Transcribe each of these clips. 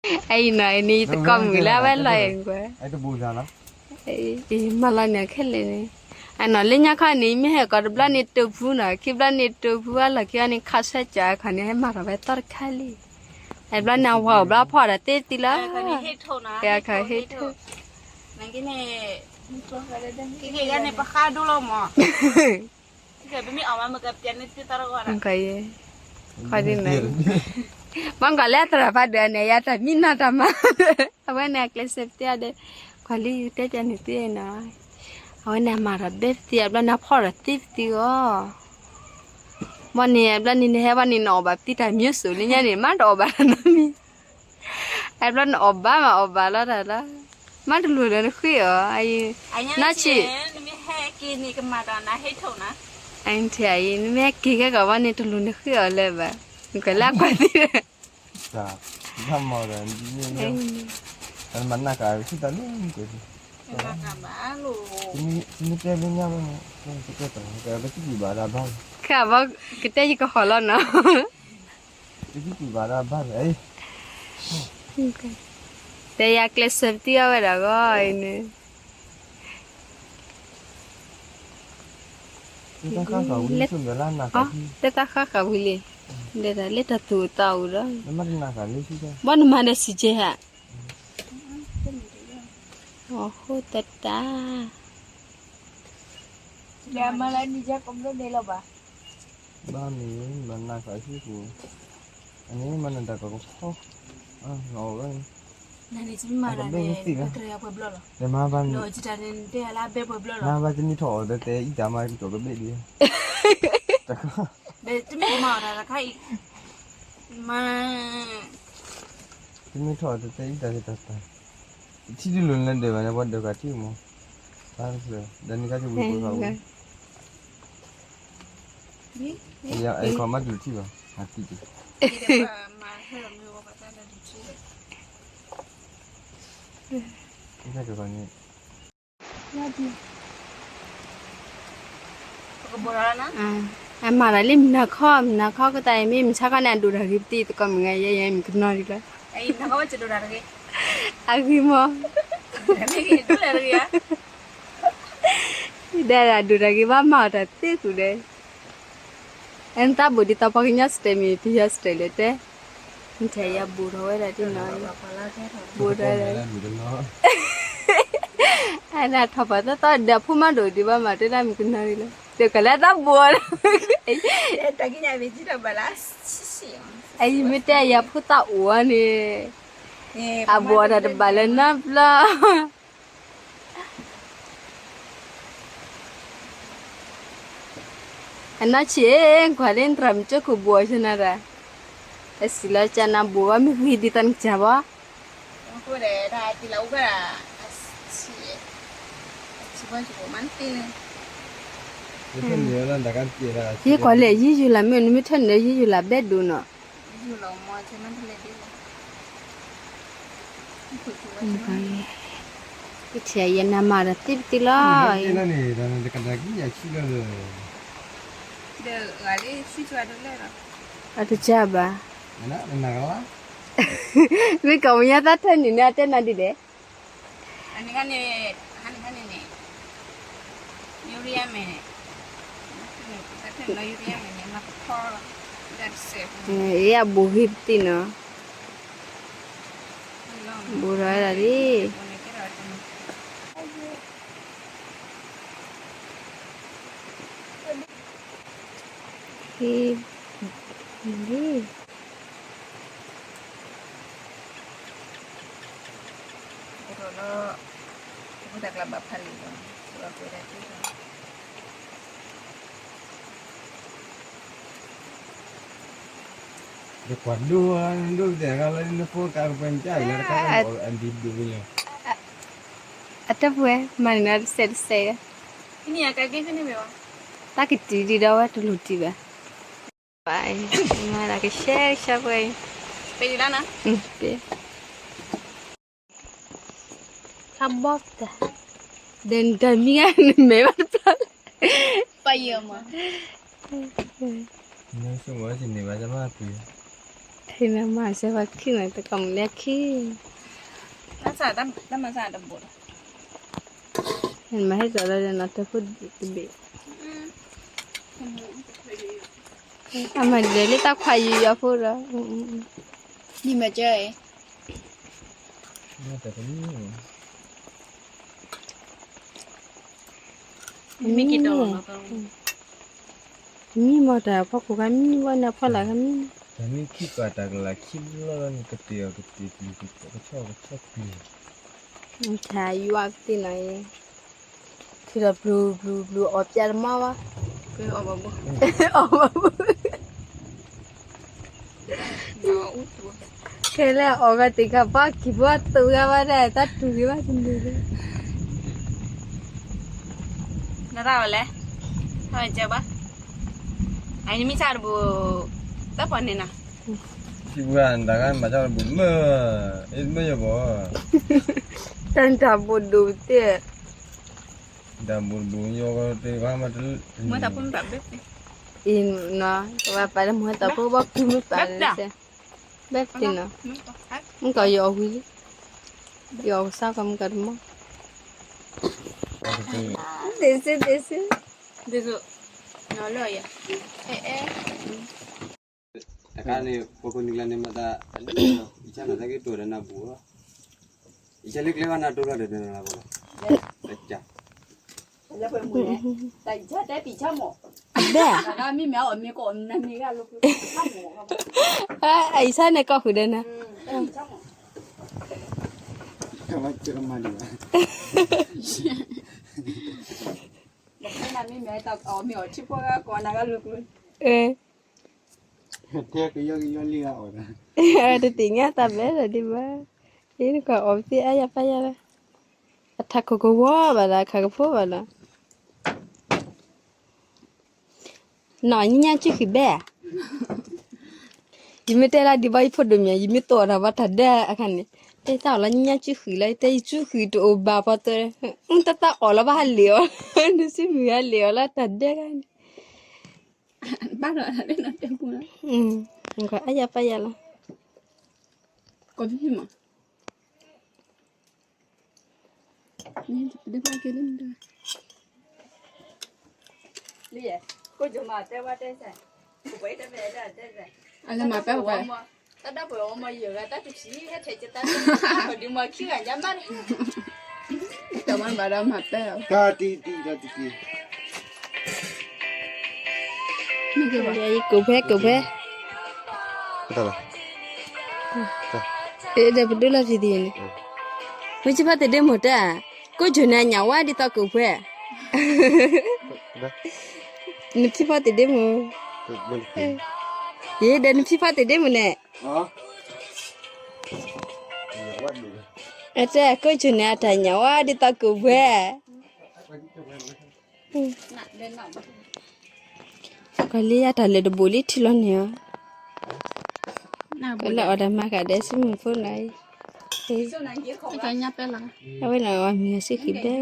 အအံၤနီၤ အံၤန့ၣ် ယတကိးမုာ်လၢအဝဲလီၤအံၤကွၢ်, မၤလီၤန့ၣ်ခဲလၢာ်န့ၣ်, အနီၤလၢညါခီန့ၣ် မ့ၢ်ဟဲကိးတဘျီန့ၣ်တိာ်ဖူနီၤ ခံဘျီန့ၣ်တိာ်ဖူအလီၢ်ခံအီၤန့ၣ် ခးဆၢကၢ်အခီန့ၣ် ဟဲမၤထီၣ်ဝဲသီတခါလံ, အဘျီန့ၣ် အဝၤအိၣ်ဘျီဖီၣ်ဒီးသ့သံလီၤ, အခီဟ့ၣ်ထိၣ်, ပဃါဒိၣ်လီၤမး ခီဒ်န့ၣ်, မ့ၢ်ကွၢ်လၢအသရၣ်ဖးဒိၣ်န့ၣ် ယၤတၢ်မံနီၤတၢ်မၤ, အဝဲန့ၣ်အကျဲးစၢးပသံအီၤဒီး, ကွၢ်လံယတဲပျးန့ၣ်သ့နီၤ, အဝဲန့ၣ်အမၤထီၣ်ဘဲပသံအဘျီန့ၣ် အဖီၣ်ဒီးသ့ပသံအီၤ, ဘီန့ၣ်အဘျီန့ၣ် နဟဲဘီန့ၣ် နအီၣ်ဘၣ်ပသံတၢ်မံဆိးလၢညါန့ၣ် မ့ၢ်တအီၣ်ဘၣ်တၢ်နီတမံၤ အဘျီနအီၣ်ဘၣ်မးအီၣ်ဘၣ်လီၤတၢ်လီၤ, မ့ၢ်တလိၣ်လၢနဃ့အီၤ, နီၢ်ဆံၣ်, အံၤ နမ့ၢ်ဟဲက့ၤခဲကီးဘီန့ၣ် တလိၣ်နဃ့အီၤလၢၤဘၣ်, နကွၢ်လၢအကွၢ်သ့ဒီး, မၤနၢ်ကၤလၢ, ခဲအဘီကတဲလၢညါဘၣ်န့ၣ်, ကတဲယကဟီၣ်လီၤနီၤ တဲယၤကျဲးစၢးပသံအီၤဝဲဒၣ်ဂီၢ်အံၤန့ၣ်, လၢတၢ်ဃၣ်ဃၣ်ဝံၤလံ, ဒဲဒၣ်လၢတၢ်သူၣ်အသးအိၣ်ဒီး, ဘီနမၤဒီးစံၣ်ကဲၤဟး, အဃိတတၢ် ဘၣ်မ့ၢ်မၤနၢ်ကၤဟံၣ်ပူၤ, အန့ၣ်မၤနၢ်တၢ်ကီကဖီ, အဝဲ, နမၤဘၣ်န့ၣ်, မၤဘၣ်တနံၣ်ထီၣ်အီၤဒီးတဲအံၤတၢ်မၤကကီၢ်ကဘ့ၣ်ဒံး, တမ့ၢ်မၤအီၤတၢ်တခါအံၤ, မၤ တမ့ၢ်ထီၣ်တတဲအံၤတၢ်တၢ်တၢ်, ထံတလိၤလၢဒၢးဘၣ်န့ၣ် ပှၤဒၢးကးထံမး, ဘၣ်တဖျၢၣ် ဒီးန့ၣ်ကါတဝံၤပှၤဃာ်ဝံၤ, ယခီမးတလူၤထံဘၣ်, ဟးတံၢ်တံၢ်, တၢ်ကီန့ၣ် အမၤတၢ်လၢမုၢ်နၤခီ မုၢ်နၤခီကတၢ်အံၤ မ့ၢ်မုၢ်ဆါခီန့ၣ် အဒိၣ်တၢ်ဂ့ၤပသံ သကိးမုၢ်ဂၤ ယဲယဲမုၢ်ကနီၤဒံးလီၤ. အဂ့ၤမး, ဒဲဒၣ်ဒိၣ်တၢ်ဂ့ၤဘၣ်မၤအီၤတၢ်သ့ကူၣ်ဒီး အနတၢ်ဘူးဒ်သိးပှၤကညီစတဲမ့ၢ် ပယီၤစတဲလဲၣ်တဲ, နထဲယၤဘူးထီၣ်ဝဲဒၣ်ဒ်နီၤ, ဘူးထီၣ်ဝဲဒၣ်, အနထီၣ်ပှၤသီသီဒီးဖိမၤဒိၣ်ဒံးဘၣ်မၤတဲဒၣ်မုၢ်ကနီၤဒံးလီၤ, ဒီးကလဲၤသးဘူးအီၤ, အံၤမ့ၢ်တဲယၤဖိသၣ်အိၣ်အီၤန့ၣ်, အဘူးအီၤတၢ်တဘၣ်လၢၤနီတဘျီ အနီၢ်ဆံၣ်, ကွၢ်လၢနတရၣ်မုၣ်ကၠိခိၣ်ဘူးအီၤဆၢနၤတၢ်, အစံးလီၤကနၣ်ဘူးအီၤမ့ၢ်ဂ့ၤဒ်သိးနကစၢ်ဘၣ်, ယကွၢ်လၢယံၢ်ယူၤလၢ်မ့ၢ် နမ့ၢ်ထၢနုာ်ယံၢ်ယူၤလၢ်ဘဲဒိၣ်နီၤ ကထံၣ်ယနၤမၤဒီးသ့ပသံလီၤ, အတကၢ်ဘၣ်, မ့ၢ်ကီၢ်ပူၤညါသးထၢနုာ်န့ၣ် အတဲနၤဒ်လဲၣ် အ့ၣ် အဘူးဂ့ၤပသံနီၤ, ဘူးထီၣ်ဝဲဒၣ်လံ, ဟ့ၣ်လံ အတပှဲၤ မၤန့ၣ်တစဲးတစဲး, တၢ်ကတံၤဒံးဒီးဝဲတလိၣ်တံၤဘၣ်, မၤဒၣ်ကရှဲကရှဲပှဲၤအံၤ, ဆါဘီတၢ်, ဒီးနတၢ်မံၤဂၤနမဲာ်ဘၣ်တပျီ, ပယီၤမး, နဆိကမိၣ်န့ၣ်ဘၣ်တမၤပှဲၤ နမၤစၢၤပှၤခံနီၤ တကီၢ်မုၢ်လၢခံ, တၢ်မၤစၢၤတဘိးလီၤ, နမၤဟဲစးလီၤဒီးနီၤ တၢ်ဖိတဘ့ၣ်, အမၤဒၢးလၢတၢ်ခွါယံၤယီၤဖိဒီး, နမၤစၢၤအံၤ မ့ၢ်က့ၤတီၤလီၤနီၤ, မံမီၢ်တၢ်ဖီခိၣ်ခါမံဘၣ်န့ၣ် ဖီလာ်ခါမံ, တၢ်မ့ၢ်ခံကီၢ်တၢ်ကလၤခံဘျီလီၤန့ၣ် ကတ့ၢ်အီၤကတ့ၢ်ပျုၤကကဆီၣ်ကဆီၣ်ပျုၤ, ဆါယွၤကသ့ၣ်နီၤအံၤ, ထုးဒီးပျုၤပျုၤပျုၤအီၣ်ပၠးတမီၢ်ဘၣ်, အီၣ်ဘၣ်ဘၣ် ခဲလၢာ်အီၣ်ဂၤတ့ၢ်ခါပှၤကံၢ်ပှၤသုးဂၤဘၣ်ဒၣ် တၢ်တူၢ်ဂ့ၤဘၣ်တမုာ်လၢၤ, နရၣ်ဝဲလဲၣ်, ဟဲကဲဘၣ်, အနမ့ၢ်ဆၣ်တဘိ, တၢ်ပှၤန့ၣ်နီၤ, ထံပှၤနတၢ်ဂၤမၤဆၣ်တဘိတမုာ်, အ့ၣ်တမုာ်ယဘီ, တၢ်တၢ်ဘိဒိၣ်တ့ၢ် တၢ်ဘိတဘိယီၤတ့ၢ်ဘၣ်မးတ, မ့ၢ်တၢ်ဖိမ့ၢ်ပာ်ဘဲ, အံၤနီၤ ကဘၣ်ပာ်လၢမ့ၢ်တၢ်ဖိဘၣ်ဖုမ့ၢ်ပာ်လၢစဲ, ဘဲပတ့ၢ်နီၤ, မ့ၢ်ကီးယအီၣ်ဝံၤလံ, ယအီၣ်ကစၢ်ကီးမ့ၢ်ကီးတမီၢ်, ဒ့စ့ဒ့စ့, ဒ့စ့, နီၤလၢယၤ, အဲအဲ တခါန့ၣ် ပကိးနံၤကျါန့ၣ်မတၤ, အံၤဆၣ်နၤတၢ်က့ၤတိၢ်ဒီးနၤဘူးလီၤ, အံၤဆၣ်လၢကျဲဘၣ်နၤတိၢ်လီၤဒီးနၤလီၤဘၣ်လီၤ, တၢ်ကၢ်, ဘဲၣ်, အံၤဆၣ်န့ၣ်ကီၢ်ဃုာ်ဒီးနၤ, တသ့ၣ်ညါတၢ်ဘဲလီၤဒံးဘၣ်, ဒ်နကွၢ်အီၣ်ပသ့အါယၤပၢ်ယၤလီၤ, အထးခိၣ်ကဝီၤဘၣ်ဒီး အခါကဖိဘၣ်ဒီး နီၢ်ညါညါစုဃံဘဲဧါ, ယမ့ၢ်တဲလၢဒံးဘၣ်ယဖိဒိၣ်မး ယမ့ၢ်တိၢ်အီၣ်တၢ်ဘၣ်တၢ်ဒဲအခါန့ၣ်, တဲတၢ်အီၣ်လၢညါညါစုဃံလီၤ ယတဲယစုဃံတအိၣ်ဘၣ်ပှၤတ, အတၢ်တၢ်အီၣ်လီၤဘၣ်ဟးလ့ၣ်အီၤ, နစုမုၢ်ဟးလ့ၣ်အီၤလၢတၢ်ဒဲခါန့ၣ်, ဘၣ်ဒီးတၢ်ဒဲနီၤတဲပူၤလီၤ, အါယၤပၢ်ယၤလီၤ, ကိးဖံဖံမး လၢယဲ, ကိးကၠိမၤတဲဝဲတဲစဲ, အလဲၤမၤပဲပှၤ, တၢ်ဒၣ်ပှဲၤအီၤမၤယဲၢ်ဂၤတၢ်တဖျံး ဟဲထဲးကတၢ်တၢ်ဒ်မၤခံဂၤညါမး, တၢ်မၤဘၣ်ဒီးမၤပဲအီၤ, တၢ်တံၢ်တံၢ်တၢ်တံၢ်တံၢ် ကိးဖဲကိးဖဲ, ဒီးပဒိၣ်လီၤဖံးဒ်န့ၣ်, မ့ၢ်ဆံဖီတဒ့မိၢ်တၢ်, ကိးကၠိန့ၣ်အညၣ်ဝါဒ်သိးကိးဖဲ, နဖံဖီတဒ့မိၢ်, ယဒီးနဖံဖီတဒ့မိၢ်န့ၣ်, အတဲကိးကၠိန့ၣ်အတၢ်ညၣ်ဝါဒ်သိးကိးဖဲ ကွၢ်လံယတၢ်လၢာ်တဘိးလံထံလီၤန့ၣ်ဧါ, ကလၢအီၣ်တၢ်မၤကဒီးဆူမုၢ်ဖိနၤအံၤ, အဝဲန့ၣ်အီၣ်မ့ၤအစုဃံဘဲ,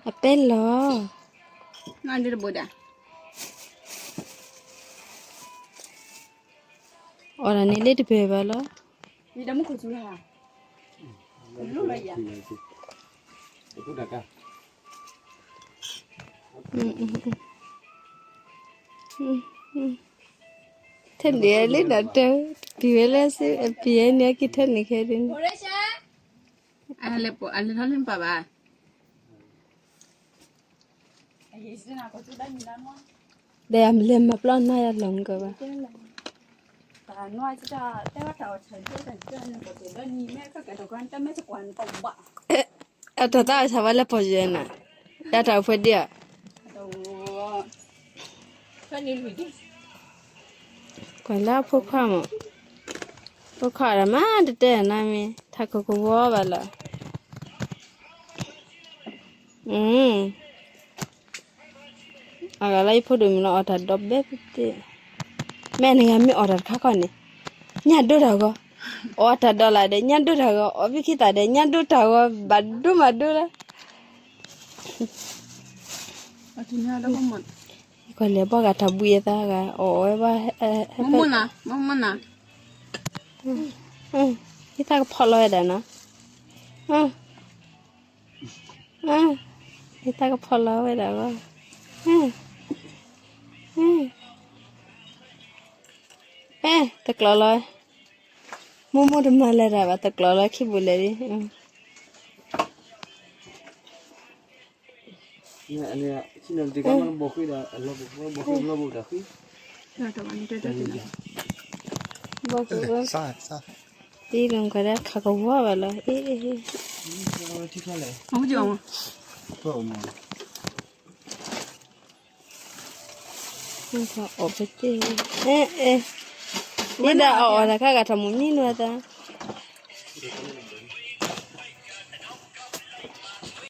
အပဲလီၤ, အီၣ်တၢ်န့ၣ်လၢတပၢၢ်ဘၣ်လီၤ. ထဲန့ၣ်လၢနတၢ်ပံၤဝဲလၢစ့ၢ် အပံၤဝဲန့ၣ်က့ၤထဲန့ၣ်ခဲဒ်န့ၣ်, အလဲၤထီၣ်လၢနပၢ်ဘၣ်. ဒီးအမလဲၤမၤပျီနါယၤလီၤမုၢ်ကဘၣ်. အတၢ်တၢ်အဆၢဝဲလၢပီၢ်ယဲၢ်နၤ, တၢ်တၢ်အိၣ်ဖဲဒ့ၣ်ဧါ. ကွၢ်လၢအဖိခွါမး, ဖိခွါဒီးမၤတတဲနၤမ့ၢ် ထးခိၣ်ကဝီၤဘၣ်လီၤ. အဂၤလၢယဖိဒိၣ်မုၣ်လီၤ အီၣ်တၢ်ဒီးဘဲပတ့ၢ်, မ့ၢ်နဂၤမ့ၢ်အီၣ်တၢ်တခါခီန့ၣ်, ညၣ်ဒိတၢ်ဂီၤ, အီၣ်တၢ်ဒီးလၢ်ဒီး ညၣ်ဒိတၢ်ဂီၤ, အီၣ်ဘံခံသၣ်ဒီး ညၣ်ဒိတၢ်ဂီၤ, ဘၣ်ဒိမးဒိလၢ ယ ကွၢ်လဲၤဘီၣ်ဂၤတၢ်ဘှံးအသးဂၤ အီၣ်ဝဲဘၣ်, မမနၤ, မမနၤ, ယသးကဖီၣ်လီၤဝဲဒၣ်နီၤ, ယသးကဖီၣ်လီၤဝဲဒၣ်ဂီၢ်, အဲ တကျီလီၤ, မိၢ်မိၢ်တမၤလၢၤတၢ်ဘၣ် တကျီလီၤခံပူၤလဲၣ်လံ, ဘီၣ်ကဝီၤ, တံၤလီၤကဒီးခးကဝီၤဘၣ်လီၤ, အ့, အ့, အ့ဒၣ်အီၣ်အီၣ် တၢ်ခါဂၤထီၣ်မုၢ်နံၤနွံသး